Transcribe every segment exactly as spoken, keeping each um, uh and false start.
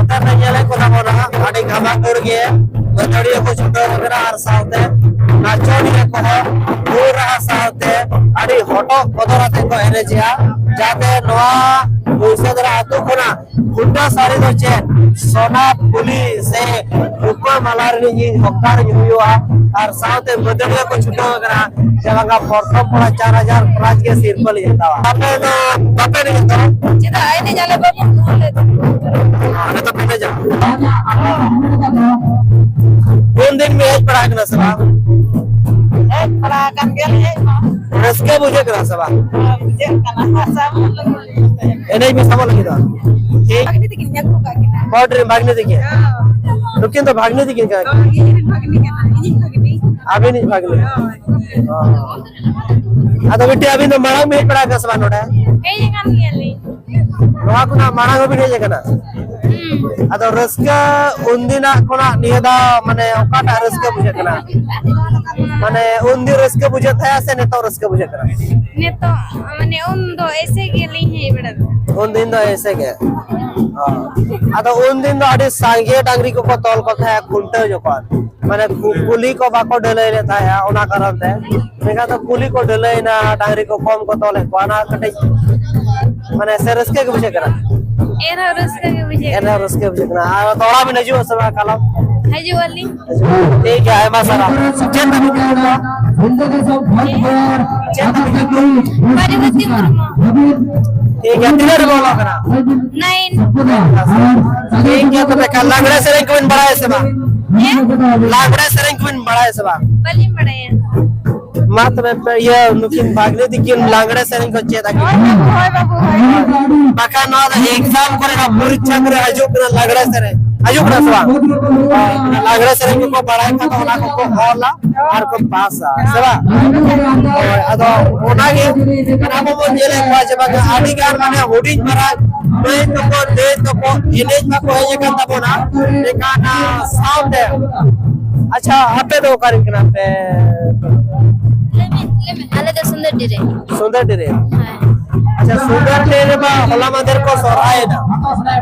ᱱᱮᱛᱟᱨ ᱞᱮ ᱧᱮᱞᱮᱫ ᱠᱚ ᱛᱟᱵᱚᱱᱟ, ᱟᱹᱰᱤ ᱜᱟᱵᱟᱜ ᱦᱚᱲ ᱜᱮ ᱢᱟᱹᱫᱟᱹᱲᱤᱭᱟᱹ ᱠᱚ ᱪᱷᱩᱴᱟᱹᱣ ᱟᱠᱟᱱᱟ ᱟᱨ ᱥᱟᱶᱛᱮ ᱱᱟᱪᱚᱱᱤᱭᱟᱹ ᱠᱚᱦᱚᱸ ᱨᱩ ᱨᱟᱦᱟ ᱥᱟᱶᱛᱮ ᱟᱹᱰᱤ ᱦᱚᱴᱚᱜ ᱵᱚᱫᱚᱨ ᱟᱛᱮ ᱠᱚ ᱮᱱᱮᱡᱮᱜᱼᱟ, ᱡᱟᱛᱮ ᱱᱚᱣᱟ ᱵᱩᱥᱟᱹᱫᱽᱨᱟ ᱟᱹᱛᱩ ᱠᱷᱚᱱᱟᱜ ᱠᱷᱩᱱᱴᱟᱹᱣ ᱥᱟᱹᱨᱤ ᱫᱚ ᱪᱮᱫ ᱥᱚᱱᱟ ᱯᱩᱞᱤ ᱥᱮ ᱨᱩᱯᱟᱹ ᱢᱟᱞᱟ ᱨᱤᱱᱤᱡ ᱤᱧ ᱦᱚᱠᱫᱟᱨᱤᱧ ᱦᱩᱭᱩᱜᱼᱟ᱾ ᱟᱨ ᱥᱟᱶᱛᱮ ᱢᱟᱹᱫᱟᱹᱲᱤᱭᱟᱹ ᱠᱚ ᱪᱷᱩᱴᱟᱹᱣ ᱟᱠᱟᱱᱟ ᱡᱮ ᱵᱟᱝᱟ ᱯᱨᱚᱛᱷᱚᱢ ᱯᱚᱲᱟ ᱪᱟᱨ ᱦᱟᱡᱟᱨ prize ᱜᱮ ᱥᱤᱨᱯᱟᱹ ᱞᱤᱧ ᱦᱟᱛᱟᱣᱟ᱾ ᱟᱯᱮ ᱫᱚ ᱵᱟᱯᱮ ᱮᱱᱮᱡ ᱫᱚ? ᱪᱮᱫᱟᱜ ᱮᱱᱮᱡ ᱟᱞᱮ ᱵᱟᱵᱚᱱ ᱫᱚᱦᱚ ᱞᱮᱫ? ᱟᱞᱮ ᱫᱚ ᱯᱮ ᱮᱱᱮᱡᱟ᱾ ᱩᱱ ᱫᱤᱱ ᱯᱮ ᱦᱮᱡ ᱵᱟᱲᱟ ᱟᱠᱟᱱᱟ ᱥᱮ ᱵᱟᱝ? ᱦᱮᱡ ᱵᱟᱲᱟ ᱟᱠᱟᱱ ᱜᱮᱭᱟᱞᱮ ᱦᱮᱡ ᱢᱟ᱾ ᱨᱟᱹᱥᱠᱟᱹ ᱵᱩᱡᱷᱟᱹᱜ ᱠᱟᱱᱟ ᱥᱮ ᱵᱟᱝ? ᱦᱮᱸ, ᱵᱩᱡᱷᱟᱹᱜ ᱠᱟᱱᱟ᱾ ᱥᱟᱵᱚᱱ ᱞᱟᱹᱜᱤᱫ᱾ ᱮᱱᱮᱡ ᱵᱤᱱ ᱥᱟᱵᱚᱱ ᱞᱟᱹᱜᱤᱫ ᱫᱚ? ᱴᱷᱤᱠ᱾ ᱵᱷᱟᱜᱽᱱᱤ ᱛᱟᱹᱠᱤᱱ ᱟᱹᱜᱩ ᱠᱟᱜ ᱠᱤᱱᱟ᱾ ᱦᱚᱲ ᱨᱮᱱ ᱵᱷᱟᱜᱽᱱᱤ ᱛᱟᱹᱠᱤᱱ? ᱦᱮᱸ᱾ ᱱᱩᱠᱤᱱ ᱫᱚ ᱵᱷᱟᱜᱽᱱᱤ ᱛᱟᱹᱠᱤᱱ ᱠᱟᱱᱟ ᱠᱤᱱ? ᱦᱳᱭ, ᱤᱧ ᱨᱮᱱ ᱵᱷᱟᱜᱽᱱᱤ ᱠᱟᱱᱟ, ᱤᱧᱤᱡ ᱵᱷᱟᱜᱽᱱᱤ᱾ ᱟᱹᱵᱤᱱᱤᱡ ᱵᱷᱟᱜᱽᱱᱤ? ᱦᱳᱭ᱾ ᱚ᱾ ᱟᱫᱚ ᱵᱤᱴᱤ, ᱟᱹᱵᱤᱱ ᱫᱚ ᱢᱟᱲᱟᱝ ᱵᱤᱱ ᱦᱮᱡ ᱵᱟᱲᱟ ᱟᱠᱟᱱᱟ ᱥᱮ ᱵᱟᱝ ᱱᱚᱰᱮ? ᱦᱮᱡ ᱟᱠᱟᱱ ᱜᱮᱭᱟᱞᱤᱧ᱾ ᱱᱚᱣᱟ ᱠᱷᱚᱱᱟᱜ ᱢᱟᱲᱟᱝ ᱦᱚᱸᱵᱤᱱ ᱦᱮᱡ ᱟᱠᱟᱱᱟ? ᱦᱩᱸ᱾ ᱟᱫᱚ ᱨᱟᱹᱥᱠᱟᱹ ᱩᱱᱫᱤᱱᱟᱜ ᱠᱷᱚᱱᱟᱜ ᱱᱤᱭᱟᱹ ᱫᱷᱟᱣ ᱢᱟᱱᱮ ᱚᱠᱟᱴᱟᱜ ᱨᱟᱹᱥᱠᱟᱹ ᱵᱩᱡᱷᱟᱹᱜ ᱠᱟᱱᱟ? ᱢᱟᱱᱮ ᱩᱱᱫᱤᱱ ᱨᱟᱹᱥᱠᱟᱹ ᱵᱩᱡᱷᱟᱹᱜ ᱛᱟᱦᱮᱸᱜᱼᱟ ᱥᱮ ᱱᱤᱛᱚᱜ ᱨᱟᱹᱥᱠᱟᱹ ᱵᱩᱡᱷᱟᱹᱜ ᱠᱟᱱᱟ? ᱱᱤᱛᱚᱜ, ᱢᱟᱱᱮ ᱩᱱ ᱫᱚ ᱮᱭᱥᱮ ᱜᱮᱞᱤᱧ ᱦᱮᱡ ᱵᱟᱲᱟ ᱞᱮᱱᱟ᱾ ᱩᱱᱫᱤᱱ ᱫᱚ ᱮᱭᱥᱮ ᱜᱮ? ᱚ᱾ ᱟᱫᱚ ᱩᱱᱫᱤᱱ ᱫᱚ ᱟᱹᱰᱤ ᱥᱟᱸᱜᱮ ᱰᱟᱝᱨᱤ ᱠᱚᱠᱚ ᱛᱚᱞ ᱠᱚ ᱛᱟᱦᱮᱸᱫ ᱠᱷᱩᱱᱴᱟᱹᱣ ᱡᱚᱠᱷᱚᱱ᱾ ᱢᱟᱱᱮ ᱠᱩ-, ᱠᱩᱞᱦᱤ ᱠᱚ ᱵᱟᱠᱚ ᱰᱷᱟᱹᱞᱟᱹᱭ ᱞᱮᱫ ᱛᱟᱦᱮᱸᱜᱼᱟ, ᱚᱱᱟ ᱠᱟᱨᱚᱱ ᱛᱮ᱾ ᱢᱮᱱᱠᱷᱟᱱ ᱫᱚ ᱠᱩᱞᱦᱤ ᱠᱚ ᱰᱷᱟᱹᱞᱟᱹᱭᱮᱱᱟ, ᱰᱟᱝᱨᱤ ᱠᱚ ᱠᱚᱢ ᱠᱚ ᱛᱚᱞᱮᱫ ᱠᱚᱣᱟ, ᱚᱱᱟ ᱠᱟᱹᱴᱤᱡ ᱢᱟᱱᱮ ᱥᱮ ᱨᱟᱹᱥᱠᱟᱹ ᱜᱮ ᱵᱩᱡᱷᱟᱹᱜ ᱠᱟᱱᱟ? ᱮᱱᱨᱮᱦᱚᱸ ᱨᱟᱹᱥᱠᱟᱹ ᱜᱮ ᱵᱩᱡᱷᱟᱹᱜ ᱠᱟᱱᱟ᱾ ᱮᱱᱨᱮᱦᱚᱸ ᱨᱟᱹᱥᱠᱟᱹ ᱵᱩᱡᱷᱟᱹᱜ ᱠᱟᱱᱟ᱾ ᱟᱨ ᱫᱚᱦᱲᱟ ᱵᱤᱱ ᱦᱤᱡᱩᱜᱼᱟ ᱥᱮ ᱵᱟᱝ ᱠᱟᱞᱚᱢ? ᱦᱤᱡᱩᱜ ᱟᱹᱞᱤᱧ᱾ ᱴᱷᱤᱠ ᱜᱮᱭᱟ, ᱟᱭᱢᱟ ᱥᱟᱨᱦᱟᱣ᱾ ᱪᱮᱫ ᱛᱟᱵᱤᱱ ᱧᱩᱛᱩᱢ ᱫᱚ? ᱪᱮᱫ ᱛᱟᱵᱤᱱ ᱧᱩᱛᱩᱢ? ᱯᱟᱨᱵᱚᱛᱤ ᱢᱩᱨᱢᱩ᱾ ᱴᱷᱤᱠ ᱜᱮᱭᱟ, ᱛᱤᱱᱟᱹᱜ ᱨᱮᱵᱚᱱ ᱚᱞᱚᱜ ᱠᱟᱱᱟ? ᱱᱟᱭᱤᱱ᱾ ᱴᱷᱤᱠ ᱜᱮᱭᱟ, ᱛᱚᱵᱮ ᱠᱷᱟᱱ ᱞᱟᱜᱽᱲᱮ ᱥᱮᱨᱮᱧ ᱠᱚᱵᱤᱱ ᱵᱟᱲᱟᱭᱟ ᱥᱮ ᱵᱟᱝ? ᱦᱮᱸ? ᱞᱟᱜᱽᱲᱮ ᱥᱮᱨᱮᱧ ᱠᱚᱵᱤᱱ ᱵᱟᱲᱟᱭᱟ ᱥᱮ ᱵᱟᱝ? ᱵᱟᱹᱞᱤᱧ ᱵᱟᱲᱟᱭᱟ᱾ ᱢᱟ ᱛᱚᱵᱮ ᱯᱮ, ᱤᱭᱟᱹ, ᱱᱩᱠᱤᱱ ᱵᱷᱟᱜᱽᱱᱤ ᱛᱤᱠᱤᱱ ᱞᱟᱜᱽᱲᱮ ᱥᱮᱨᱮᱧ ᱠᱚ ᱪᱮᱫ ᱟᱹᱠᱤᱱ᱾ ᱦᱳᱭ ᱵᱟᱹᱵᱩ, ᱦᱳᱭ ᱵᱟᱹᱵᱩ, ᱦᱳᱭ ᱵᱟᱹᱵᱩ᱾ ᱵᱟᱠᱷᱟᱱ ᱱᱚᱣᱟ ᱫᱚ exam ᱠᱚᱨᱮ ᱱᱟᱜ ᱯᱚᱨᱤᱠᱠᱷᱟ ᱠᱚᱨᱮ ᱦᱤᱡᱩᱜ ᱠᱟᱱᱟ ᱞᱟᱜᱽᱲᱮ ᱥᱮᱨᱮᱧ᱾ ᱦᱤᱡᱩᱜ ᱠᱟᱱᱟ ᱥᱮ ᱵᱟᱝ? ᱦᱳᱭ, ᱞᱟᱜᱽᱲᱮ ᱥᱮᱨᱮᱧ ᱠᱚᱠᱚ ᱵᱟᱲᱟᱭ ᱠᱷᱟᱱ ᱫᱚ ᱚᱱᱟ ᱠᱚᱠᱚ ᱚᱞᱟ ᱟᱨ ᱠᱚ ᱯᱟᱥᱟ, ᱥᱮ ᱵᱟᱝ? ᱦᱳᱭ, ᱟᱫᱚ ᱚᱱᱟᱜᱮ ᱟᱵᱚ ᱵᱚᱱ ᱧᱮᱞᱮᱫ ᱠᱚᱣᱟ ᱡᱮ ᱵᱟᱝ ᱟᱹᱰᱤ ᱜᱟᱱ ᱢᱟᱱᱮ ᱦᱩᱰᱤᱧ ᱢᱟᱨᱟᱝ ᱢᱟᱹᱭ ᱛᱟᱠᱚ, ᱫᱟᱹᱭ ᱛᱟᱠᱚ ᱮᱱᱮᱡ ᱢᱟᱠᱚ ᱦᱮᱡ ᱟᱠᱟᱱ ᱛᱟᱵᱚᱱᱟ, ᱢᱮᱱᱠᱷᱟᱱ ᱥᱟᱶᱛᱮ, ᱟᱪᱪᱷᱟ, ᱟᱯᱮ ᱫᱚ ᱚᱠᱟ ᱨᱮᱱ ᱠᱟᱱᱟ ᱯᱮ? ᱞᱟᱹᱭ ᱢᱮ, ᱞᱟᱹᱭ ᱢᱮ᱾ ᱟᱞᱮ ᱫᱚ ᱥᱩᱱᱫᱚᱨᱰᱤ ᱨᱮ᱾ ᱥᱩᱱᱫᱚᱨᱰᱤ ᱨᱮ? ᱦᱮᱸ᱾ ᱟᱪᱪᱷᱟ, ᱥᱩᱜᱟᱨ ᱰᱮ ᱨᱮᱢᱟ ᱦᱚᱞᱟ ᱢᱟᱫᱷᱮᱨ ᱠᱚ ᱥᱚᱨᱦᱟᱭᱮᱱᱟ,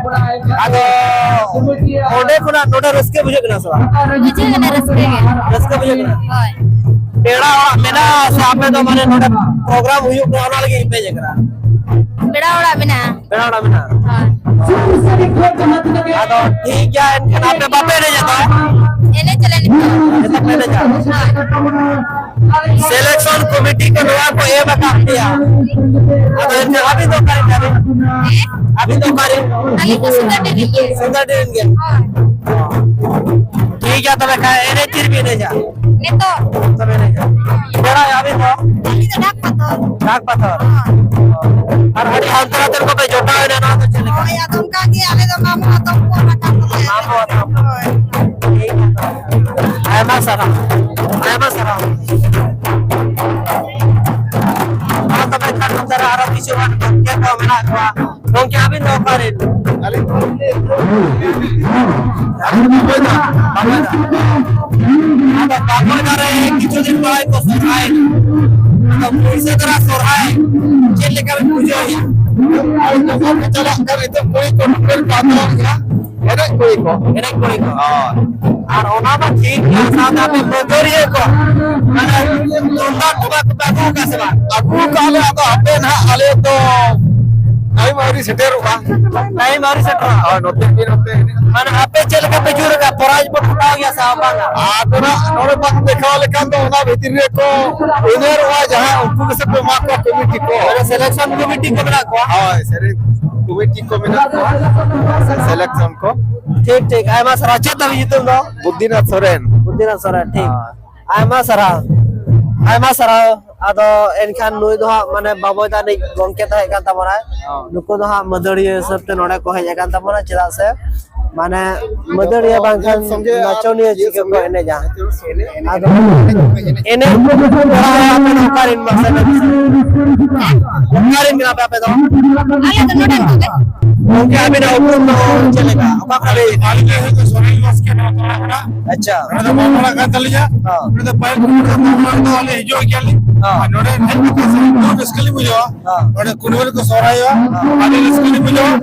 ᱟᱫᱚ ᱚᱸᱰᱮ ᱠᱷᱚᱱᱟᱜ ᱱᱚᱰᱮ ᱨᱟᱹᱥᱠᱟᱹ ᱵᱩᱡᱷᱟᱹᱜ ᱠᱟᱱᱟ ᱥᱮ ᱵᱟᱝ? ᱵᱩᱡᱷᱟᱹᱜ ᱠᱟᱱᱟ, ᱨᱟᱹᱥᱠᱟᱹ ᱜᱮ᱾ ᱨᱟᱹᱥᱠᱟᱹ ᱵᱩᱡᱷᱟᱹᱜ ᱠᱟᱱᱟ᱾ ᱦᱳᱭ᱾ ᱯᱮᱲᱟ ᱚᱲᱟᱜ ᱢᱮᱱᱟᱜᱼᱟ ᱥᱮ ᱟᱯᱮ ᱫᱚ ᱢᱟᱱᱮ ᱱᱚᱰᱮ ᱯᱨᱳᱜᱨᱟᱢ ᱦᱩᱭᱩᱜ ᱠᱟᱱᱟ ᱚᱱᱟ ᱞᱟᱹᱜᱤᱫ ᱯᱮ ᱦᱮᱡ ᱟᱠᱟᱱᱟ? ᱯᱮᱲᱟ ᱚᱲᱟᱜ ᱢᱮᱱᱟᱜᱼᱟ᱾ ᱯᱮᱲᱟ ᱚᱲᱟᱜ ᱢᱮᱱᱟᱜᱼᱟ᱾ ᱦᱳᱭ᱾ ᱟᱫᱚ ᱴᱷᱤᱠ ᱜᱮᱭᱟ, ᱮᱱᱠᱷᱟᱱ ᱟᱯᱮ ᱵᱟᱯᱮ ᱮᱱᱮᱡᱟ ᱛᱚ? ᱮᱱᱮᱡ ᱟᱞᱮ ᱱᱤᱛᱚᱜ᱾ ᱱᱤᱛᱚᱜ ᱯᱮ ᱮᱱᱮᱡᱟ? ᱦᱳᱭ᱾ ᱥᱤᱞᱮᱠᱥᱚᱱ ᱠᱚᱢᱤᱴᱤ ᱠᱚ ᱱᱚᱣᱟ ᱠᱚ ᱮᱢ ᱟᱠᱟᱫ ᱯᱮᱭᱟ, ᱟᱫᱚ ᱮᱱᱠᱷᱟᱱ ᱟᱹᱵᱤᱱ ᱫᱚ ᱚᱠᱟᱨᱮᱱ ᱠᱟᱱᱟ ᱵᱤᱱ? ᱦᱮᱸ? ᱟᱹᱵᱤᱱ ᱫᱚ ᱚᱠᱟᱨᱮᱱ? ᱟᱹᱞᱤᱧ ᱫᱚ ᱥᱩᱜᱟᱨ ᱰᱮ ᱨᱮᱱ ᱜᱮ᱾ ᱥᱩᱜᱟᱨ ᱰᱮ ᱨᱮᱱ ᱜᱮ? ᱦᱳᱭ᱾ ᱴᱷᱤᱠ ᱜᱮᱭᱟ, ᱛᱚᱵᱮ ᱠᱷᱟᱱ ᱮᱱᱮᱡ ᱛᱤᱨ ᱵᱤᱱ ᱮᱱᱮᱡᱟ? ᱱᱤᱛᱚᱜ᱾ ᱛᱚᱵᱮ ᱮᱱᱮᱡᱟ᱾ ᱯᱮᱲᱟ ᱟᱹᱵᱤᱱ ᱫᱚ? ᱟᱹᱞᱤᱧ ᱫᱚ ᱰᱟᱠ ᱯᱟᱛᱷᱚᱨ᱾ ᱰᱟᱠ ᱯᱟᱛᱷᱚᱨ᱾ ᱦᱳᱭ᱾ ᱟᱨ ᱟᱹᱰᱤ ᱦᱟᱱᱛᱮ ᱱᱟᱛᱮ ᱨᱮᱠᱚ ᱯᱮ ᱡᱚᱴᱟᱣ ᱮᱱᱟ, ᱱᱚᱣᱟ ᱫᱚ ᱪᱮᱫ ᱞᱮᱠᱟ? ᱦᱳᱭ, ᱟᱫᱚ ᱚᱱᱠᱟ ᱜᱮ ᱟᱞᱮ ᱫᱚ ᱢᱟᱢᱚ ᱦᱟᱛᱚᱢ ᱠᱚ ᱨᱟᱠᱟᱵ ᱠᱟᱛᱮ᱾ ᱢᱟᱢᱚ ᱦᱟᱛᱚᱢ᱾ ᱦᱳᱭ᱾ ᱴᱷᱤᱠ ᱜᱮᱭᱟ᱾ ᱟᱭᱢᱟ ᱥᱟᱨᱦᱟᱣ, ᱟᱭᱢᱟ ᱥᱟᱨᱦᱟᱣ᱾ ᱢᱟ ᱛᱚᱵᱮ ᱠᱷᱟᱱ ᱱᱚᱛᱮ ᱨᱮ ᱟᱨᱚ ᱠᱤᱪᱷᱩ ᱜᱟᱱ ᱜᱚᱢᱠᱮ ᱠᱚ ᱢᱮᱱᱟᱜ ᱠᱚᱣᱟ᱾ ᱜᱚᱢᱠᱮ, ᱟᱹᱵᱤᱱ ᱫᱚ ᱚᱠᱟ ᱨᱮᱱ? ᱟᱹᱞᱤᱧ ᱫᱚ ᱵᱟᱵᱚᱭᱫᱟ᱾ ᱵᱟᱵᱚᱭᱫᱟ᱾ ᱟᱫᱚ ᱵᱟᱵᱚᱭᱫᱟ ᱨᱮ ᱠᱤᱪᱷᱩ ᱫᱤᱱ ᱢᱟᱲᱟᱝ ᱠᱚ ᱥᱚᱨᱦᱟᱭ᱾ ᱟᱫᱚ ᱯᱩᱭᱥᱟᱹ ᱫᱟᱨᱟ ᱥᱚᱨᱦᱟᱭ ᱪᱮᱫ ᱞᱮᱠᱟ ᱵᱤᱱ ᱵᱩᱡᱷᱟᱹᱣᱮᱫᱼᱟ? ᱟᱨ ᱡᱚᱠᱷᱚᱱ ᱠᱚ ᱪᱟᱞᱟᱜ ᱠᱟᱱ ᱱᱤᱛᱚᱜ ᱠᱩᱲᱤ ᱠᱚ ᱴᱩᱠᱟᱹᱨ ᱠᱚ ᱦᱟᱛᱟᱣ ᱠᱮᱫᱟ᱾ ᱮᱱᱮᱡ ᱠᱩᱲᱤ ᱠᱚ᱾ ᱮᱱᱮᱡ ᱠᱩᱲᱤ ᱠᱚ᱾ ᱦᱳᱭ᱾ ᱟᱨ ᱚᱱᱟ ᱢᱟ ᱴᱷᱤᱠ ᱜᱮᱭᱟ, ᱥᱟᱶᱛᱮ ᱟᱯᱮ ᱢᱟᱹᱫᱟᱹᱲᱤᱭᱟᱹ ᱠᱚ, ᱢᱟᱱᱮ, ᱛᱩᱢᱫᱟᱜ ᱴᱟᱢᱟᱠ ᱠᱚᱯᱮ ᱟᱹᱜᱩ ᱟᱠᱟᱫ ᱥᱮ ᱵᱟᱝ? ᱟᱹᱜᱩ ᱟᱠᱟᱫ ᱞᱮ, ᱟᱫᱚ ᱦᱟᱯᱮ ᱱᱟᱦᱟᱜ ᱟᱞᱮ ᱫᱚ ᱴᱟᱭᱤᱢ ᱟᱹᱣᱨᱤ ᱥᱮᱴᱮᱨᱚᱜᱼᱟ᱾ ᱴᱟᱭᱤᱢ ᱟᱹᱣᱨᱤ ᱥᱮᱴᱮᱨᱚᱜᱼᱟ᱾ ᱦᱳᱭ, ᱱᱚᱛᱮ ᱜᱮ, ᱱᱚᱛᱮ᱾ ᱢᱟᱱᱮ, ᱟᱯᱮ ᱪᱮᱫ ᱞᱮᱠᱟ ᱯᱮ ᱡᱳᱨ ᱟᱠᱟᱫ, ᱯᱨᱟᱭᱤᱡᱽ ᱯᱮ ᱦᱟᱛᱟᱣ ᱜᱮᱭᱟ ᱥᱮ ᱵᱟᱝᱟ? ᱟᱫᱚ ᱱᱟᱜ ᱱᱚᱰᱮ ᱵᱟᱝ ᱫᱮᱠᱷᱟᱣ ᱞᱮᱠᱷᱟᱱ ᱫᱚ ᱚᱱᱟ ᱵᱷᱤᱛᱤᱨ ᱨᱮᱠᱚ ᱩᱭᱱᱟᱨᱚᱜᱼᱟ, ᱡᱟᱦᱟᱸ ᱩᱱᱠᱩ ᱜᱮᱥᱮ ᱠᱚ ᱮᱢᱟ ᱠᱚᱣᱟ ᱠᱚᱢᱤᱴᱤ ᱠᱚ᱾ ᱢᱟᱱᱮ, ᱥᱤᱞᱮᱠᱥᱚᱱ ᱠᱚᱢᱤᱴᱤ ᱠᱚ ᱢᱮᱱᱟᱜ ᱠᱚᱣᱟ? ᱦᱳᱭ, ᱥᱮᱨᱮᱧ ᱠᱚᱢᱤᱴᱤ ᱠᱚ ᱢᱮᱱᱟᱜ ᱠᱚᱣᱟ, ᱥᱤᱞᱮᱠᱥᱚᱱ ᱠᱚ᱾ ᱴᱷᱤᱠ, ᱴᱷᱤᱠ᱾ ᱟᱭᱢᱟ ᱥᱟᱨᱦᱟᱣ᱾ ᱪᱮᱫ ᱛᱟᱵᱤᱱ ᱧᱩᱛᱩᱢ ᱫᱚ? ᱵᱩᱫᱽᱫᱷᱤᱱᱟᱛᱷ ᱥᱚᱨᱮᱱ᱾ ᱵᱩᱫᱽᱫᱷᱤᱱᱟᱛᱷ ᱥᱚᱨᱮᱱ, ᱴᱷᱤᱠ᱾ ᱦᱳᱭ᱾ ᱟᱭᱢᱟ ᱥᱟᱨᱦᱟᱣ, ᱟᱭᱢᱟ ᱥᱟᱨᱦᱟᱣ᱾ ᱟᱫᱚ ᱮᱱᱠᱷᱟᱱ ᱱᱩᱭ ᱫᱚ ᱦᱟᱸᱜ, ᱢᱟᱱᱮ, ᱵᱟᱵᱚᱭ ᱫᱟ ᱨᱤᱱᱤᱡ ᱜᱚᱢᱠᱮ ᱛᱟᱦᱮᱸ ᱠᱟᱱ ᱛᱟᱵᱚᱱᱟᱭ᱾ ᱦᱳᱭ᱾ ᱱᱩᱠᱩ ᱫᱚ ᱦᱟᱸᱜ ᱢᱟᱹᱫᱟᱹᱲᱤᱭᱟᱹ ᱦᱤᱥᱟᱹᱵ ᱛᱮ ᱱᱚᱰᱮ ᱠᱚ ᱦᱮᱡ ᱟᱠᱟᱱ ᱛᱟᱵᱚᱱᱟ, ᱪᱮᱫᱟᱜ ᱥᱮ, ᱢᱟᱱᱮ, ᱢᱟᱹᱫᱟᱹᱲᱤᱭᱟᱹ ᱵᱟᱝᱠᱷᱟᱱ ᱥᱚᱸᱜᱮ ᱟᱨ ᱱᱟᱪᱚᱱᱤᱭᱟᱹ ᱤᱭᱟᱹ ᱪᱤᱠᱟᱹ ᱠᱚ ᱥᱚᱸᱜᱮ ᱮᱱᱮᱡᱟ? ᱟᱫᱚ ᱮᱱᱮᱡ ᱠᱚᱲᱟ ᱦᱚᱸ ᱟᱯᱮ ᱫᱚ ᱚᱠᱟᱨᱮᱱ ᱢᱟᱥᱮ ᱞᱟᱹᱭ ᱢᱮᱥᱮ? ᱚᱠᱟᱨᱮᱱ ᱠᱟᱱᱟ ᱯᱮ ᱟᱯᱮ ᱫᱚ? ᱟᱞᱮ ᱫᱚ ᱱᱚᱰᱮᱱ ᱠᱚᱜᱮ᱾ ᱜᱚᱝᱠᱮ, ᱟᱹᱵᱤᱱᱟᱜ ᱩᱯᱨᱩᱢ ᱫᱚ ᱪᱮᱫ ᱞᱮᱠᱟ? ᱚᱠᱟ ᱠᱷᱚᱱᱟᱜ ᱵᱤᱱ ᱦᱮᱡ ᱟᱠᱟᱱᱟ? ᱟᱹᱞᱤᱧ ᱫᱚ ᱦᱩᱭᱩᱜ ᱠᱟᱱᱟ ᱥᱚᱨᱮᱱ ᱵᱟᱥᱠᱮ, ᱱᱚᱣᱟ ᱛᱚᱲᱟ ᱠᱷᱚᱱᱟᱜ᱾ ᱟᱪᱪᱷᱟ᱾ ᱱᱚᱰᱮ ᱫᱚ ᱵᱟᱢᱚᱲᱟ ᱠᱟᱱ ᱛᱟᱹᱞᱤᱧᱟ᱾ ᱦᱚᱸ᱾ ᱱᱚᱰᱮ ᱫᱚ ᱯᱟᱹᱦᱤᱞ ᱠᱷᱚᱱ ᱱᱚᱰᱮ ᱫᱚ ᱵᱟᱢᱚᱲᱟ ᱫᱚ ᱟᱞᱮ ᱦᱤᱡᱩᱜ ᱜᱮᱭᱟᱞᱤᱧ᱾ ᱦᱚᱸ᱾ ᱟᱨ ᱱᱚᱰᱮ ᱦᱮᱡ ᱠᱟᱛᱮ ᱥᱟᱱᱟᱢ ᱠᱚ ᱨᱟᱹᱥᱠᱟᱹ ᱞᱤᱧ ᱵᱩᱡᱷᱟᱹᱣᱟ᱾ ᱦᱚᱸ᱾ ᱱᱚᱰᱮ ᱠᱩᱱᱟᱹᱢᱤ ᱨᱮᱠᱚ ᱥᱚᱦᱨᱟᱭᱚᱜᱼᱟ᱾ ᱦᱚᱸ᱾ ᱟᱹᱰᱤ ᱨᱟᱹᱥᱠᱟᱹ ᱞᱤᱧ ᱵᱩᱡᱷᱟᱹᱣᱟ᱾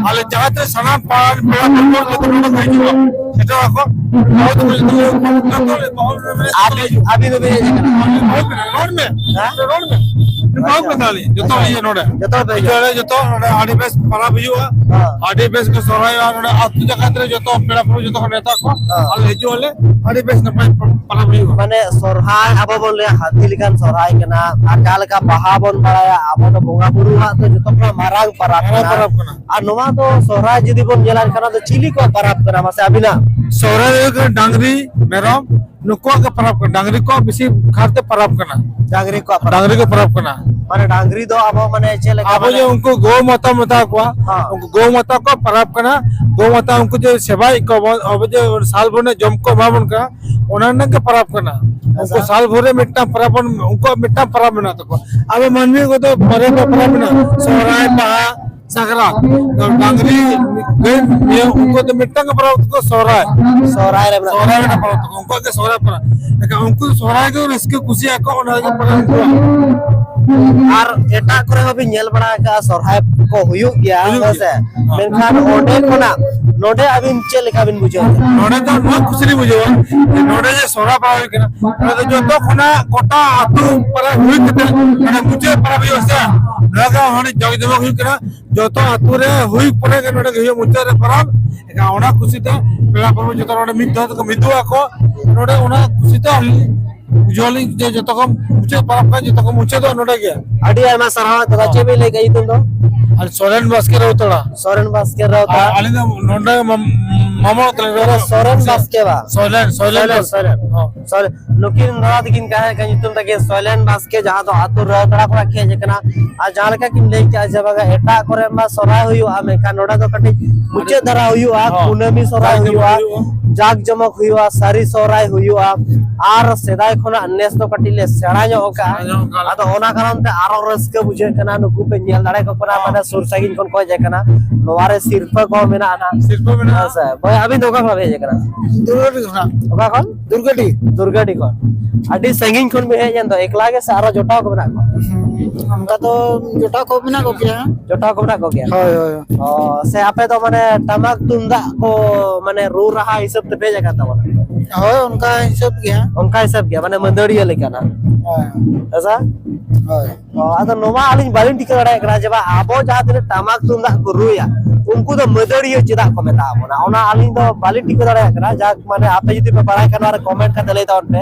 ᱟᱞᱮ ᱡᱟᱦᱟᱸ ᱛᱤᱱᱟᱹᱜ ᱥᱟᱱᱟᱢ ᱯᱟᱲᱟ ᱯᱮᱲᱟ ᱯᱟᱹᱨᱵᱟᱹ ᱡᱚᱛᱚ ᱱᱚᱰᱮ ᱠᱚ ᱦᱤᱡᱩᱜᱼᱟ, ᱥᱮᱴᱮᱨᱚᱜᱼᱟ ᱠᱚ᱾ ᱡᱚᱛᱚ ᱠᱚ ᱦᱤᱡᱩᱜᱼᱟ᱾ ᱟᱹᱵᱤᱱ, ᱟᱹᱵᱤᱱ ᱫᱚᱵᱤᱱ ᱦᱮᱡ ᱟᱠᱟᱱᱟ? ᱨᱚᱲ ᱢᱮ, ᱨᱚᱲ ᱢᱮ᱾ ᱦᱮᱸ? ᱨᱚᱲ ᱢᱮ᱾ ᱟᱪᱪᱷᱟ᱾ ᱵᱟᱝ ᱠᱟᱱᱟ ᱞᱤᱧ᱾ ᱡᱚᱛᱚ ᱟᱪᱪᱷᱟ᱾ ᱦᱚᱲ ᱦᱤᱡᱩᱜᱼᱟ ᱱᱚᱰᱮ᱾ ᱡᱚᱛᱚ ᱦᱚᱲ ᱯᱮ ᱦᱤᱡᱩᱜᱼᱟ? ᱡᱚᱛᱚ, ᱡᱚᱛᱚ ᱱᱚᱰᱮ ᱟᱹᱰᱤ ᱵᱮᱥ ᱯᱟᱨᱟᱵᱽ ᱦᱩᱭᱩᱜᱼᱟ᱾ ᱦᱮᱸ᱾ ᱟᱹᱰᱤ ᱵᱮᱥ ᱠᱚ ᱥᱚᱦᱨᱟᱭᱚᱜᱼᱟ᱾ ᱱᱚᱰᱮ ᱟᱹᱛᱩ ᱡᱟᱠᱟᱛ ᱨᱮ ᱡᱚᱛᱚ ᱯᱮᱲᱟ ᱯᱟᱹᱨᱵᱟᱹ ᱡᱚᱛᱚ ᱠᱚ ᱱᱮᱣᱛᱟ ᱠᱚᱣᱟ᱾ ᱦᱮᱸ᱾ ᱟᱞᱮ ᱦᱤᱡᱩᱜ ᱟᱞᱮ, ᱟᱹᱰᱤ ᱵᱮᱥ ᱱᱟᱯᱟᱭ ᱯᱟᱨᱟᱵᱽ ᱦᱩᱭᱩᱜᱼᱟ᱾ ᱢᱟᱱᱮ ᱥᱚᱨᱦᱟᱭ ᱟᱵᱚ ᱵᱚᱱ ᱞᱟᱹᱭᱟ ᱦᱟᱹᱛᱤ ᱞᱮᱠᱟᱱ ᱥᱚᱨᱦᱟᱭ ᱠᱟᱱᱟ, ᱟᱨ ᱡᱟᱦᱟᱸ ᱞᱮᱠᱟ ᱵᱟᱦᱟ ᱵᱚᱱ ᱵᱟᱲᱟᱭᱟ ᱟᱵᱚ ᱫᱚ ᱵᱚᱸᱜᱟ ᱵᱩᱨᱩ ᱟᱜ ᱫᱚ ᱡᱚᱛᱚ ᱠᱷᱚᱱᱟᱜ ᱢᱟᱨᱟᱝ ᱯᱟᱨᱟᱵᱽ ᱢᱟᱨᱟᱝ ᱠᱟᱱᱟ᱾ ᱯᱟᱨᱟᱵᱽ ᱠᱟᱱᱟ᱾ ᱟᱨ ᱱᱚᱣᱟ ᱫᱚ ᱥᱚᱨᱦᱟᱭ ᱡᱩᱫᱤ ᱵᱚᱱ ᱧᱮᱞᱟ ᱮᱱᱠᱷᱟᱱ ᱱᱚᱣᱟ ᱫᱚ ᱪᱤᱞᱤ ᱠᱚᱣᱟᱜ ᱯᱟᱨᱟᱵᱽ ᱠᱟᱱᱟ ᱢᱟᱥᱮ ᱟᱹᱵᱤᱱᱟᱜ? ᱥᱚᱦᱨᱟᱭ ᱫᱚ ᱦᱩᱭᱩᱜ ᱠᱟᱱᱟ ᱰᱟᱝᱨᱤ, ᱢᱮᱨᱚᱢ, ᱱᱩᱠᱩᱣᱟᱜ ᱜᱮ ᱯᱟᱨᱟᱵᱽ ᱠᱟᱱᱟ᱾ ᱰᱟᱝᱨᱤ ᱠᱚᱣᱟᱜ ᱵᱮᱥᱤ ᱠᱟᱨᱛᱮ ᱯᱟᱨᱟᱵᱽ ᱠᱟᱱᱟ᱾ ᱰᱟᱝᱨᱤ ᱠᱚᱣᱟᱜ ᱯᱟᱨᱟᱵᱽ᱾ ᱰᱟᱝᱨᱤ ᱜᱮ ᱯᱟᱨᱟᱵᱽ ᱠᱟᱱᱟ᱾ ᱢᱟᱱᱮ ᱰᱟᱝᱨᱤ ᱫᱚ ᱟᱵᱚ ᱢᱟᱱᱮ ᱪᱮᱫ ᱞᱮᱠᱟ ᱟᱵᱚ ᱢᱟᱱᱮ ᱡᱮ ᱩᱱᱠᱩ ᱜᱟᱹᱭ ᱢᱟᱛᱟ ᱢᱮᱛᱟ ᱠᱚᱣᱟ, ᱦᱮᱸ᱾ ᱩᱱᱠᱩ ᱜᱟᱹᱭ ᱢᱟᱛᱟ ᱠᱚ ᱯᱟᱨᱟᱵᱽ ᱠᱟᱱᱟ᱾ ᱜᱟᱹᱭ ᱢᱟᱛᱟ ᱩᱱᱠᱩ ᱡᱮ ᱥᱮᱵᱟᱭᱮᱫ ᱠᱚᱣᱟ ᱵᱚᱱ, ᱟᱵᱚ ᱡᱮ ᱥᱟᱞ ᱵᱷᱳᱨ ᱨᱮ ᱡᱚᱢ ᱠᱚ ᱮᱢᱟ ᱵᱚᱱ ᱠᱟᱱᱟ, ᱚᱱᱟ ᱨᱮᱱᱟᱜ ᱜᱮ ᱯᱟᱨᱟᱵᱽ ᱠᱟᱱᱟ᱾ ᱩᱱᱠᱩ ᱟᱪᱪᱷᱟ᱾ ᱥᱟᱞ ᱵᱷᱳᱨ ᱨᱮ ᱢᱤᱫᱴᱟᱝ ᱯᱟᱨᱟᱵᱽ ᱵᱚᱱ, ᱩᱱᱠᱩᱣᱟᱜ ᱢᱤᱫᱴᱟᱝ ᱯᱟᱨᱟᱵᱽ ᱢᱮᱱᱟᱜ ᱛᱟᱠᱚᱣᱟ᱾ ᱟᱵᱚ ᱢᱟᱹᱱᱢᱤ ᱠᱚᱫᱚ ᱵᱟᱨᱭᱟ ᱯᱮᱭᱟ ᱯᱟᱨᱟᱵᱽ ᱢᱮᱱᱟᱜᱼᱟ, ᱥᱚᱦᱨᱟᱭ, ᱵᱟᱦᱟ, ᱥᱟᱠᱨᱟᱛ᱾ ᱰᱟᱝᱨᱤ, ᱜᱟᱹᱭ, ᱢᱤᱭᱟᱹ, ᱩᱱᱠᱩ ᱫᱚ ᱢᱤᱫᱴᱟᱝ ᱜᱮ ᱯᱟᱨᱟᱵᱽ ᱛᱟᱠᱚ, ᱥᱚᱦᱨᱟᱭ᱾ ᱥᱚᱦᱨᱟᱭ ᱨᱮ ᱢᱮᱱᱟᱜ ᱥᱚᱦᱨᱟᱭ ᱨᱮᱱᱟᱜ ᱯᱟᱨᱟᱵᱽ ᱛᱟᱠᱚ, ᱩᱱᱠᱩᱣᱟᱜ ᱜᱮ ᱥᱚᱦᱨᱟᱭ ᱯᱟᱨᱟᱵᱽ᱾ ᱮᱱᱠᱷᱟᱱ ᱩᱱᱠᱩ ᱥᱚᱦᱨᱟᱭ ᱜᱮ ᱨᱟᱹᱥᱠᱟᱹ ᱠᱩᱥᱤᱭᱟᱜ ᱠᱚ, ᱚᱱᱟ ᱜᱮ ᱯᱟᱨᱟᱵᱽ ᱩᱱᱠᱩᱣᱟᱜ᱾ ᱟᱨ ᱮᱴᱟᱜ ᱠᱚᱨᱮ ᱦᱚᱸ ᱵᱤᱱ ᱧᱮᱞ ᱵᱟᱲᱟ ᱟᱠᱟᱫᱼᱟ, ᱥᱚᱦᱨᱟᱭ ᱠᱚ ᱦᱩᱭᱩᱜ ᱜᱮᱭᱟ, ᱦᱩᱭᱩᱜ ᱦᱮᱸ ᱥᱮ? ᱜᱮᱭᱟ᱾ ᱦᱮᱸ᱾ ᱢᱮᱱᱠᱷᱟᱱ ᱚᱸᱰᱮ ᱠᱷᱚᱱᱟᱜ ᱱᱚᱰᱮ ᱟᱹᱵᱤᱱ ᱪᱮᱫ ᱞᱮᱠᱟ ᱵᱤᱱ ᱵᱩᱡᱷᱟᱹᱣ ᱠᱮᱫᱟ? ᱱᱚᱰᱮ ᱫᱚ ᱱᱚᱣᱟ ᱠᱩᱥᱤ ᱞᱤᱧ ᱵᱩᱡᱷᱟᱹᱣᱟ ᱡᱮ ᱱᱚᱰᱮ ᱡᱮ ᱥᱚᱦᱨᱟᱭ ᱯᱟᱨᱟᱵᱽ ᱦᱩᱭᱩᱜ ᱠᱟᱱᱟ, ᱱᱚᱰᱮ ᱫᱚ ᱡᱚᱛᱚ ᱠᱷᱚᱱᱟᱜ ᱜᱚᱴᱟ ᱟᱹᱛᱩ ᱯᱟᱲᱟ ᱦᱩᱭ ᱠᱟᱛᱮ ᱱᱚᱰᱮ ᱢᱩᱪᱟᱹᱫ ᱯᱟᱨᱟᱵᱽ ᱦᱩᱭᱩᱜᱼᱟ ᱥᱮ, ᱱᱚᱣᱟ ᱫᱚ ᱟᱹᱰᱤ ᱡᱟᱠ ᱡᱚᱢᱚᱠ ᱦᱩᱭᱩᱜ ᱠᱟᱱᱟ᱾ ᱡᱚᱛᱚ ᱟᱹᱛᱩ ᱨᱮ ᱦᱩᱭ ᱯᱚᱨᱮ ᱜᱮ ᱱᱚᱰᱮ ᱜᱮ ᱦᱩᱭᱩᱜᱼᱟ ᱢᱩᱪᱟᱹᱫ ᱨᱮ ᱯᱟᱨᱟᱵᱽ᱾ ᱮᱱᱠᱷᱟᱱ ᱚᱱᱟ ᱠᱩᱥᱤ ᱛᱮ ᱯᱮᱲᱟ ᱯᱟᱹᱨᱵᱟᱹ ᱡᱚᱛᱚ ᱱᱚᱰᱮ ᱢᱤᱫ ᱫᱷᱟᱣ ᱛᱮᱠᱚ ᱢᱤᱫᱚᱜ ᱟᱠᱚ᱾ ᱱᱚᱰᱮ ᱚᱱᱟ ᱠᱩᱥᱤ ᱛᱮ ᱟᱹᱞᱤᱧ ᱵᱩᱡᱷᱟᱹᱣ ᱞᱤᱧ ᱡᱮ ᱡᱚᱛᱚ ᱠᱷᱚᱱ ᱢᱩᱪᱟᱹᱫ ᱯᱟᱨᱟᱵᱽ ᱠᱷᱟᱱ ᱡᱚᱛᱚ ᱠᱷᱚᱱ ᱢᱩᱪᱟᱹᱫᱚᱜ ᱱᱚᱰᱮ ᱜᱮ᱾ ᱟᱹᱰᱤ ᱟᱭᱢᱟ ᱥᱟᱨᱦᱟᱣ ᱫᱟᱫᱟ᱾ ᱦᱚᱸ᱾ ᱪᱮᱫ ᱵᱤᱱ ᱞᱟᱹᱭ ᱠᱮᱫᱟ ᱧᱩᱛᱩᱢ ᱫᱚ? ᱟᱨ ᱥᱚᱨᱮᱱ ᱵᱟᱥᱠᱮ ᱨᱟᱣᱛᱟᱲᱟ᱾ ᱥᱚᱨᱮᱱ ᱵᱟᱥᱠᱮ ᱨᱟᱣᱛᱟᱲᱟ᱾ ᱟᱨ ᱟᱹᱞᱤᱧ ᱫᱚ ᱱᱚᱰᱮ ᱢᱟᱢ-, ᱢᱟᱢᱚ ᱚᱲᱟᱜ ᱛᱟᱹᱞᱤᱧ᱾ ᱥᱚᱨᱮᱱ ᱵᱟᱥᱠᱮ ᱵᱟ? ᱥᱚᱭᱞᱮᱱ, ᱥᱚᱭᱞᱮᱱ ᱥᱚᱭᱞᱮᱱ, ᱵᱟᱥᱠᱮ᱾ ᱥᱚᱭᱞᱮᱱ᱾ ᱦᱚᱸ᱾ ᱥᱚᱨᱮᱱ, ᱱᱩᱠᱤᱱ ᱫᱟᱫᱟ ᱛᱟᱹᱠᱤᱱ ᱛᱟᱦᱮᱸ ᱠᱟᱱᱟ, ᱧᱩᱛᱩᱢ ᱛᱟᱹᱠᱤᱱ ᱥᱚᱭᱞᱮᱱ ᱵᱟᱥᱠᱮ, ᱡᱟᱦᱟᱸ ᱫᱚ ᱟᱹᱛᱩ ᱨᱟᱣᱛᱟᱲᱟ ᱠᱷᱚᱱᱟᱜ ᱠᱤᱱ ᱦᱮᱡ ᱟᱠᱟᱱᱟ᱾ ᱟᱨ ᱡᱟᱦᱟᱸ ᱞᱮᱠᱟ ᱠᱤᱱ ᱞᱟᱹᱭ ᱠᱮᱜᱼᱟ ᱡᱮ ᱵᱟᱝᱟ ᱮᱴᱟᱜ ᱠᱚᱨᱮ ᱢᱟ ᱥᱚᱨᱦᱟᱭ ᱦᱩᱭᱩᱜᱼᱟ, ᱢᱮᱱᱠᱷᱟᱱ ᱱᱚᱰᱮ ᱫᱚ ᱠᱟᱹᱴᱤᱡ ᱢᱩᱪᱟᱹᱫ ᱫᱷᱟᱨᱟ ᱦᱩᱭᱩᱜᱼᱟ, ᱦᱚᱸ᱾ ᱠᱩᱱᱟᱹᱢᱤ ᱥᱚᱨᱦᱟᱭ ᱡᱟᱠ ᱡᱚᱢᱚᱠ ᱦᱩᱭᱩᱜᱼᱟ, ᱦᱩᱭᱩᱜᱼᱟ᱾ ᱡᱟᱠ ᱡᱚᱢᱚᱠ ᱦᱩᱭᱩᱜᱼᱟ, ᱥᱟᱹᱨᱤ ᱥᱚᱨᱦᱟᱭ ᱦᱩᱭᱩᱜᱼᱟ᱾ ᱟᱨ ᱥᱮᱫᱟᱭ ᱠᱷᱚᱱᱟᱜ ᱱᱮᱥ ᱫᱚ ᱠᱟᱹᱴᱤᱡ ᱞᱮ ᱥᱮᱬᱟ ᱧᱚᱜ ᱠᱟᱜᱼᱟ᱾ ᱥᱮᱬᱟ ᱧᱚᱜ ᱠᱟᱜᱼᱟ᱾ ᱟᱫᱚ ᱚᱱᱟ ᱠᱟᱨᱚᱱ ᱛᱮ ᱟᱨᱚ ᱨᱟᱹᱥᱠᱟᱹ ᱵᱩᱡᱷᱟᱹᱜ ᱠᱟᱱᱟ, ᱱᱩᱠᱩ ᱯᱮ ᱧᱮᱞ ᱫᱟᱲᱮ ᱠᱚ ᱠᱟᱱᱟ, ᱦᱚᱸ᱾ ᱢᱟᱱᱮ ᱥᱩᱨ ᱥᱟᱺᱜᱤᱧ ᱠᱷᱚᱱ ᱠᱚ ᱦᱮᱡ ᱟᱠᱟᱱᱟ᱾ ᱱᱚᱣᱟ ᱨᱮ ᱥᱤᱨᱯᱟᱹ ᱠᱚᱦᱚᱸ ᱢᱮᱱᱟᱜᱼᱟ ᱱᱟᱦᱟᱜ᱾ ᱥᱤᱨᱯᱟᱹ ᱢᱮᱱᱟᱜᱼᱟ᱾ ᱦᱮᱸ ᱥᱮ᱾ ᱵᱚᱭᱦᱟ, ᱟᱹᱵᱤᱱ ᱫᱚ ᱚᱠᱟ ᱠᱷᱚᱱᱟᱜ ᱵᱤᱱ ᱦᱮᱡ ᱟᱠᱟᱱᱟ? ᱫᱩᱨᱜᱟᱹᱰᱤ ᱠᱷᱚᱱᱟᱜ᱾ ᱚᱠᱟ ᱠᱷᱚᱱ? ᱫᱩᱨᱜᱟᱹᱰᱤ᱾ ᱫᱩᱨᱜᱟᱹᱰᱤ ᱠᱷᱚᱱ᱾ ᱟᱹᱰᱤ ᱥᱟᱺᱜᱤᱧ ᱠᱷᱚᱱ ᱵᱤᱱ ᱦᱮᱡ ᱮᱱ ᱫᱚ, ᱮᱠᱞᱟ ᱜᱮ ᱥᱮ ᱟᱨᱚ ᱡᱚᱴᱟᱣ ᱠᱚ ᱢᱮᱱᱟᱜ ᱠᱚᱣᱟ? ᱦᱩᱸ, ᱚᱱᱠᱟ ᱫᱚ ᱡᱚᱴᱟᱣ ᱠᱚ ᱢᱮᱱᱟᱜ ᱠᱚᱜᱮᱭᱟ᱾ ᱡᱚᱴᱟᱣ ᱠᱚ ᱢᱮᱱᱟᱜ ᱠᱚᱜᱮᱭᱟ? ᱦᱳᱭ, ᱦᱳᱭ᱾ ᱚ, ᱥᱮ ᱟᱯᱮ ᱫᱚ ᱢᱟᱱᱮ ᱴᱟᱢᱟᱠ ᱛᱩᱢᱫᱟᱜ ᱠᱚ, ᱢᱟᱱᱮ ᱨᱩ ᱨᱟᱦᱟ ᱦᱤᱥᱟᱹᱵ ᱛᱮᱯᱮ ᱦᱮᱡ ᱟᱠᱟᱱ ᱛᱟᱵᱚᱱᱟ? ᱦᱳᱭ, ᱚᱱᱠᱟ ᱦᱤᱥᱟᱹᱵ ᱜᱮ ᱦᱟᱸᱜ᱾ ᱚᱱᱠᱟ ᱦᱤᱥᱟᱹᱵ ᱜᱮ, ᱢᱟᱱᱮ ᱢᱟᱹᱫᱟᱹᱲᱤᱭᱟᱹ ᱞᱮᱠᱟᱱᱟᱜ᱾ ᱦᱳᱭ᱾ ᱦᱮᱸ ᱥᱮ? ᱦᱳᱭ᱾ ᱚ, ᱟᱫᱚ ᱱᱚᱣᱟ ᱟᱹᱞᱤᱧ ᱵᱟᱹᱞᱤᱧ ᱴᱷᱤᱠᱟᱹ ᱫᱟᱲᱮᱭᱟᱜ ᱠᱟᱱᱟ ᱡᱮ, ᱵᱟ, ᱟᱵᱚ ᱡᱟᱦᱟᱸ ᱛᱤᱱᱟᱹᱜ ᱴᱟᱢᱟᱠ ᱛᱩᱢᱫᱟᱜ ᱠᱚ ᱨᱩᱭᱟ, ᱩᱱᱠᱩ ᱫᱚ ᱢᱟᱹᱫᱟᱹᱲᱤᱭᱟᱹ ᱪᱮᱫᱟᱜ ᱠᱚ ᱢᱮᱛᱟ ᱵᱚᱱᱟ, ᱚᱱᱟ ᱟᱹᱞᱤᱧ ᱫᱚ ᱵᱟᱹᱞᱤᱧ ᱴᱷᱤᱠᱟᱹ ᱫᱟᱲᱮᱭᱟᱜ ᱠᱟᱱᱟ᱾ ᱡᱟᱠ, ᱢᱟᱱᱮ ᱟᱯᱮ ᱡᱩᱫᱤ ᱯᱮ ᱵᱟᱲᱟᱭ ᱠᱷᱟᱱ, ᱱᱚᱣᱟ ᱨᱮ comment ᱠᱟᱛᱮ ᱞᱟᱹᱭ ᱛᱟᱵᱚᱱ ᱯᱮ᱾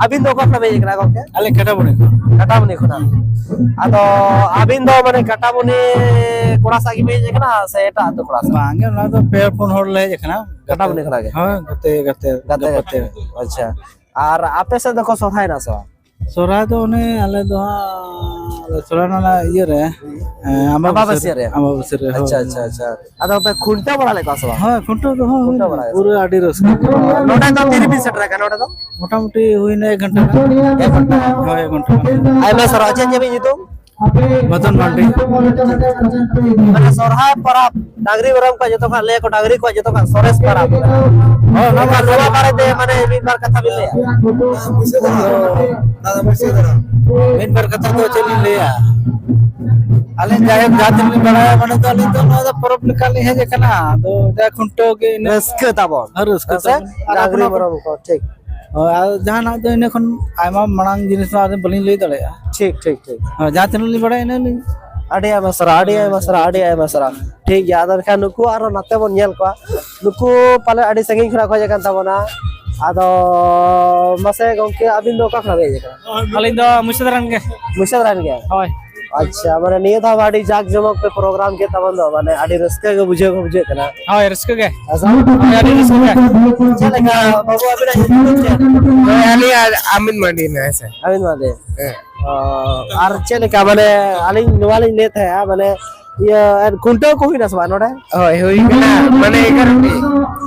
ᱟᱹᱵᱤᱱ ᱫᱚ ᱚᱠᱟ ᱠᱷᱚᱱᱟᱜ ᱵᱤᱱ ᱦᱮᱡ ᱟᱠᱟᱱᱟ ᱜᱚᱢᱠᱮ? ᱟᱞᱮ ᱠᱟᱴᱟᱢᱩᱱᱤ ᱠᱷᱚᱱ᱾ ᱠᱟᱴᱟᱢᱩᱱᱤ ᱠᱷᱚᱱᱟᱜ᱾ ᱟᱫᱚ ᱟᱹᱵᱤᱱ ᱫᱚ ᱢᱟᱱᱮ ᱠᱟᱴᱟᱢᱩᱱᱤ ᱠᱚᱲᱟ ᱥᱟᱶ ᱜᱮᱵᱤᱱ ᱦᱮᱡ ᱟᱠᱟᱱᱟ ᱥᱮ ᱮᱴᱟᱜ ᱟᱹᱛᱩ ᱠᱚᱲᱟ ᱥᱟᱶ? ᱵᱟᱝ ᱜᱮ, ᱚᱱᱟ ᱫᱚ ᱯᱮ ᱯᱩᱱ ᱦᱚᱲ ᱞᱮ ᱦᱮᱡ ᱟᱠᱟᱱᱟ᱾ ᱠᱟᱴᱟᱢᱩᱱᱤ ᱠᱷᱚᱱᱟᱜ ᱜᱮ? ᱦᱳᱭ, ᱜᱟᱛᱮ, ᱜᱟᱛᱮ, ᱜᱟᱛᱮ, ᱜᱟᱛᱮ᱾ ᱜᱟᱛᱮ᱾ ᱟᱪᱪᱷᱟ᱾ ᱟᱨ ᱟᱯᱮ ᱥᱮᱫ ᱫᱚᱠᱚ ᱥᱚᱨᱦᱟᱭᱮᱱᱟ ᱥᱮ ᱵᱟᱝ? ᱥᱚᱨᱦᱟᱭ ᱫᱚ ᱚᱱᱮ ᱟᱞᱮ ᱫᱚ ᱦᱟᱸᱜ ᱥᱚᱨᱦᱟᱭ ᱱᱟᱞᱟ ᱤᱭᱟᱹ ᱨᱮ, ᱦᱮᱸ, ᱟᱢᱵᱟᱵᱟᱹᱥᱭᱟᱹ ᱟᱢᱵᱟᱵᱟᱹᱥᱭᱟᱹ ᱨᱮ᱾ ᱨᱮ, ᱦᱳᱭ᱾ ᱟᱪᱪᱷᱟ, ᱟᱪᱪᱷᱟ, ᱟᱪᱪᱷᱟ᱾ ᱟᱫᱚ ᱯᱮ ᱠᱷᱩᱱᱴᱟᱹᱣ ᱵᱟᱲᱟ ᱞᱮᱫ ᱠᱚᱣᱟ ᱥᱮ ᱵᱟᱝ? ᱦᱳᱭ, ᱠᱷᱩᱱᱴᱟᱹᱣ ᱫᱚ ᱦᱚᱸ ᱠᱷᱩᱱᱴᱟᱹᱣ ᱦᱩᱭᱱᱟ᱾ ᱵᱟᱲᱟ ᱜᱮ᱾ ᱯᱩᱨᱟᱹ ᱟᱹᱰᱤ ᱨᱟᱹᱥᱠᱟᱹ ᱜᱮ᱾ ᱱᱚᱰᱮ ᱫᱚ ᱛᱤ ᱨᱮᱵᱤᱱ ᱥᱮᱴᱮᱨ ᱟᱠᱟᱱᱟ ᱱᱚᱰᱮ ᱫᱚ? ᱢᱚᱴᱟᱢᱩᱴᱤ ᱦᱩᱭᱱᱟ ᱮᱠ ᱜᱷᱚᱱᱴᱟ ᱜᱟᱱ᱾ ᱮᱠ ᱜᱷᱚᱱᱴᱟ᱾ ᱦᱳᱭ, ᱮᱠ ᱜᱷᱚᱱᱴᱟ ᱜᱟᱱ᱾ ᱟᱭᱢᱟ ᱥᱟᱨᱦᱟᱣ᱾ ᱪᱮᱫ, ᱪᱮᱫ ᱵᱤᱱ ᱧᱩᱛᱩᱢ? ᱢᱚᱫᱚᱱ ᱢᱟᱱᱰᱤ᱾ ᱢᱟᱱᱮ ᱥᱚᱨᱦᱟᱭ ᱯᱚᱨᱚᱵᱽ ᱰᱟᱝᱨᱤ ᱢᱮᱨᱚᱢ ᱠᱚᱣᱟᱜ ᱡᱚᱛᱚ ᱠᱷᱚᱱᱟᱜ, ᱞᱟᱹᱭ ᱟᱠᱚ ᱰᱟᱝᱨᱤ ᱠᱚᱣᱟᱜ ᱡᱚᱛᱚ ᱠᱷᱚᱱᱟᱜ ᱥᱚᱨᱮᱥ ᱯᱚᱨᱚᱵᱽ᱾ ᱦᱳᱭ, ᱚᱱᱟ ᱢᱟ ᱱᱚᱣᱟ ᱵᱟᱨᱮ ᱛᱮ ᱢᱟᱱᱮ ᱢᱤᱫ ᱵᱟᱨ ᱠᱟᱛᱷᱟ ᱵᱤᱱ ᱞᱟᱹᱭᱟ? ᱢᱤᱫ ᱵᱟᱨ ᱠᱟᱛᱷᱟ ᱫᱚ ᱪᱮᱫ ᱞᱤᱧ ᱞᱟᱹᱭᱟ? ᱟᱹᱞᱤᱧ ᱡᱟᱭᱦᱳᱠ ᱡᱟᱦᱟᱸ ᱛᱤᱱᱟᱹᱜ ᱞᱤᱧ ᱵᱟᱲᱟᱭᱟ, ᱢᱟᱱᱮ ᱫᱚ ᱟᱹᱞᱤᱧ ᱫᱚ ᱱᱚᱣᱟ ᱫᱚ ᱯᱚᱨᱚᱵᱽ ᱞᱮᱠᱟ ᱞᱤᱧ ᱦᱮᱡ ᱟᱠᱟᱱᱟ᱾ ᱟᱫᱚ ᱡᱟ ᱠᱷᱩᱱᱴᱟᱹᱣ ᱜᱮ ᱤᱱᱟᱹ ᱨᱟᱹᱥᱠᱟᱹ ᱛᱟᱵᱚᱱ᱾ ᱦᱮᱸ, ᱨᱟᱹᱥᱠᱟᱹ ᱦᱮᱸ ᱥᱮ? ᱛᱟᱵᱚᱱ᱾ ᱟᱨ ᱰᱟᱝᱨᱤ ᱟᱵᱚᱱᱟᱜ ᱢᱮᱨᱚᱢ ᱠᱚ, ᱴᱷᱤᱠ᱾ ᱦᱳᱭ, ᱟᱨ ᱡᱟᱦᱟᱱᱟᱜ ᱫᱚ ᱤᱱᱟᱹ ᱠᱷᱚᱱ ᱟᱭᱢᱟ ᱢᱟᱲᱟᱝ ᱡᱤᱱᱤᱥ ᱢᱟ ᱟᱹᱞᱤᱧ ᱵᱟᱹᱞᱤᱧ ᱞᱟᱹᱭ ᱫᱟᱲᱮᱭᱟᱜᱼᱟ᱾ ᱴᱷᱤᱠ, ᱴᱷᱤᱠ, ᱴᱷᱤᱠ᱾ ᱦᱳᱭ, ᱡᱟᱦᱟᱸ ᱛᱤᱱᱟᱹᱜ ᱞᱤᱧ ᱵᱟᱲᱟᱭᱟ, ᱤᱱᱟᱹ ᱞᱤᱧ ᱟᱹᱰᱤ ᱟᱭᱢᱟ ᱥᱟᱨᱦᱟᱣ, ᱟᱹᱰᱤ ᱟᱭᱢᱟ ᱥᱟᱨᱦᱟᱣ, ᱟᱹᱰᱤ ᱟᱭᱢᱟ ᱥᱟᱨᱦᱟᱣ᱾ ᱴᱷᱤᱠ ᱜᱮᱭᱟ, ᱟᱫᱚ ᱮᱱᱠᱷᱟᱱ ᱱᱩᱠᱩ ᱟᱨᱚ ᱱᱟᱛᱮ ᱵᱚᱱ ᱧᱮᱞ ᱠᱚᱣᱟ᱾ ᱱᱩᱠᱩ ᱯᱟᱞᱮ ᱟᱹᱰᱤ ᱥᱟᱺᱜᱤᱧ ᱠᱷᱚᱱᱟᱜ ᱠᱚ ᱦᱮᱡ ᱟᱠᱟᱱ ᱛᱟᱵᱚᱱᱟ᱾ ᱟᱫᱚ ᱢᱟᱥᱮ ᱜᱚᱢᱠᱮ, ᱟᱹᱵᱤᱱ ᱫᱚ ᱚᱠᱟ ᱠᱷᱚᱱᱟᱜ ᱵᱤᱱ ᱦᱮᱡ ᱟᱠᱟᱱᱟ? ᱟᱹᱞᱤᱧ ᱫᱚ ᱢᱩᱪᱟᱹᱫ ᱨᱮᱱ ᱜᱮ᱾ ᱢᱩᱪᱟᱹᱫ ᱨᱮᱱ ᱜᱮ? ᱦᱳᱭ᱾ ᱟᱪᱪᱷᱟ, ᱢᱟᱱᱮ ᱱᱤᱭᱟᱹ ᱫᱷᱟᱣ ᱢᱟ ᱟᱹᱰᱤ ᱡᱟᱠ ᱡᱚᱢᱚᱠ ᱯᱮ ᱯᱨᱳᱜᱨᱟᱢ ᱠᱮᱫ ᱛᱟᱵᱚᱱ ᱫᱚ, ᱢᱟᱱᱮ ᱟᱹᱰᱤ ᱨᱟᱹᱥᱠᱟᱹ ᱜᱮ ᱵᱩᱡᱷᱟᱹᱣ ᱜᱮ ᱵᱩᱡᱷᱟᱹᱜ ᱠᱟᱱᱟ᱾ ᱦᱳᱭ, ᱨᱟᱹᱥᱠᱟᱹ ᱜᱮ᱾ ᱟᱪᱪᱷᱟ᱾ ᱦᱳᱭ, ᱟᱹᱰᱤ ᱨᱟᱹᱥᱠᱟᱹ ᱜᱮ᱾ ᱪᱮᱫ ᱞᱮᱠᱟ ᱵᱟᱹᱵᱩ, ᱟᱹᱵᱤᱱᱟᱜ ᱧᱩᱛᱩᱢ ᱫᱚ ᱪᱮᱫ? ᱦᱳᱭ, ᱟᱹᱞᱤᱧᱟᱜ ᱟᱢᱤᱱ ᱢᱟᱨᱰᱤ ᱦᱮᱱᱟᱜᱼᱟ, ᱦᱮᱸ ᱥᱮ᱾ ᱟᱹᱵᱤᱱ ᱢᱟᱱᱮ? ᱦᱮᱸ᱾ ᱚ, ᱟᱨ ᱪᱮᱫ ᱞᱮᱠᱟ, ᱢᱟᱱᱮ, ᱟᱹᱞᱤᱧ ᱱᱚᱣᱟ ᱞᱤᱧ ᱞᱟᱹᱭᱮᱫ ᱛᱟᱦᱮᱸᱜᱼᱟ, ᱢᱟᱱᱮ, ᱤᱭᱟᱹ, ᱟᱨ ᱠᱷᱩᱱᱴᱟᱹᱣ ᱠᱚ ᱦᱩᱭᱱᱟ ᱥᱮ ᱵᱟᱝ ᱱᱚᱰᱮ? ᱦᱳᱭ, ᱦᱩᱭ ᱠᱟᱱᱟ, ᱢᱟᱱᱮ, ᱮᱜᱟᱨᱚ ᱴᱤ᱾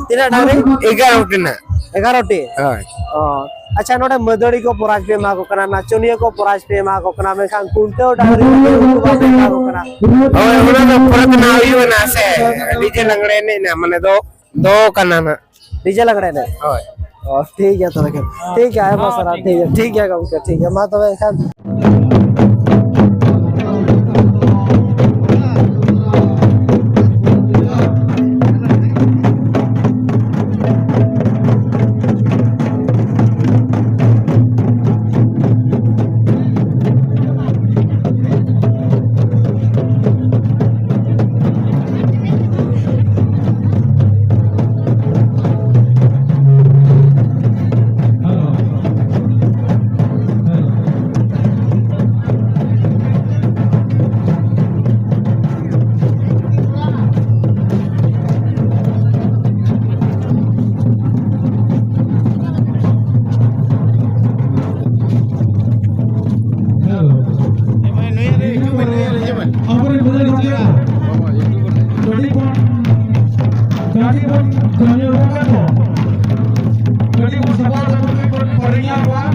ᱛᱤᱱᱟᱹᱜ ᱰᱟᱝᱨᱤ? ᱮᱜᱟᱨᱚ ᱴᱤ ᱨᱮᱱᱟᱜ᱾ ᱮᱜᱟᱨᱚ ᱴᱤ? ᱦᱳᱭ᱾ ᱚ, ᱟᱪᱪᱷᱟ, ᱱᱚᱰᱮ ᱢᱟᱹᱫᱟᱹᱲᱤ ᱠᱚ ᱯᱨᱟᱭᱤᱡᱽ ᱯᱮ ᱮᱢᱟ ᱠᱚ ᱠᱟᱱᱟ, ᱱᱟᱪᱚᱱᱤᱭᱟᱹ ᱠᱚ ᱯᱨᱟᱭᱤᱡᱽ ᱯᱮ ᱮᱢᱟ ᱠᱚ ᱠᱟᱱᱟ, ᱢᱮᱱᱠᱷᱟᱱ ᱠᱷᱩᱱᱴᱟᱹᱣ ᱰᱟᱝᱨᱤ ᱠᱚ ᱩᱱᱠᱩ ᱵᱟᱯᱮ ᱮᱢᱟ ᱠᱚ ᱠᱟᱱᱟ? ᱦᱳᱭ, ᱚᱱᱟ ᱫᱚ ᱯᱚᱨᱮ ᱛᱮ ᱱᱟᱜ ᱦᱩᱭᱩᱜᱼᱟ ᱱᱟᱜ ᱥᱮ, ᱰᱤᱡᱮ ᱞᱟᱜᱽᱲᱮ ᱮᱱᱮᱡ ᱱᱟᱜ, ᱢᱟᱱᱮ ᱫᱚ, ᱫᱚ ᱠᱟᱱᱟ ᱱᱟᱜ᱾ ᱰᱤᱡᱮ ᱞᱟᱜᱽᱲᱮ ᱮᱱᱮᱡ? ᱦᱳᱭ᱾ ᱚ, ᱴᱷᱤᱠ ᱜᱮᱭᱟ ᱛᱚᱵᱮ ᱠᱷᱟᱱ᱾ ᱴᱷᱤᱠ ᱜᱮᱭᱟ, ᱟᱭᱢᱟ ᱥᱟᱨᱦᱟᱣ᱾ ᱴᱷᱤᱠ ᱜᱮᱭᱟ, ᱴᱷᱤᱠ ᱜᱮᱭᱟ ᱜᱚᱢᱠᱮ, ᱴᱷᱤᱠ ᱜᱮᱭᱟ᱾ ᱢᱟ ᱛᱚᱵᱮ ᱮᱱᱠᱷᱟᱱ᱾ ᱟᱵᱚᱨᱮᱱ ᱵᱚᱭᱦᱟ ᱜᱤᱫᱽᱨᱟᱹ ᱠᱚ ᱠᱟᱹᱴᱤᱡ ᱵᱚᱱ, ᱠᱟᱹᱴᱤᱡ ᱵᱚᱱ ᱠᱟᱹᱢᱤ ᱦᱚᱨᱟ ᱠᱚ ᱠᱟᱹᱴᱤᱡ ᱵᱚᱱ ᱥᱟᱯᱲᱟᱣ ᱫᱟᱠᱚ, ᱠᱟᱹᱴᱤᱡ ᱵᱚᱱ ᱯᱟᱹᱨᱤᱧᱟ ᱠᱚᱣᱟ᱾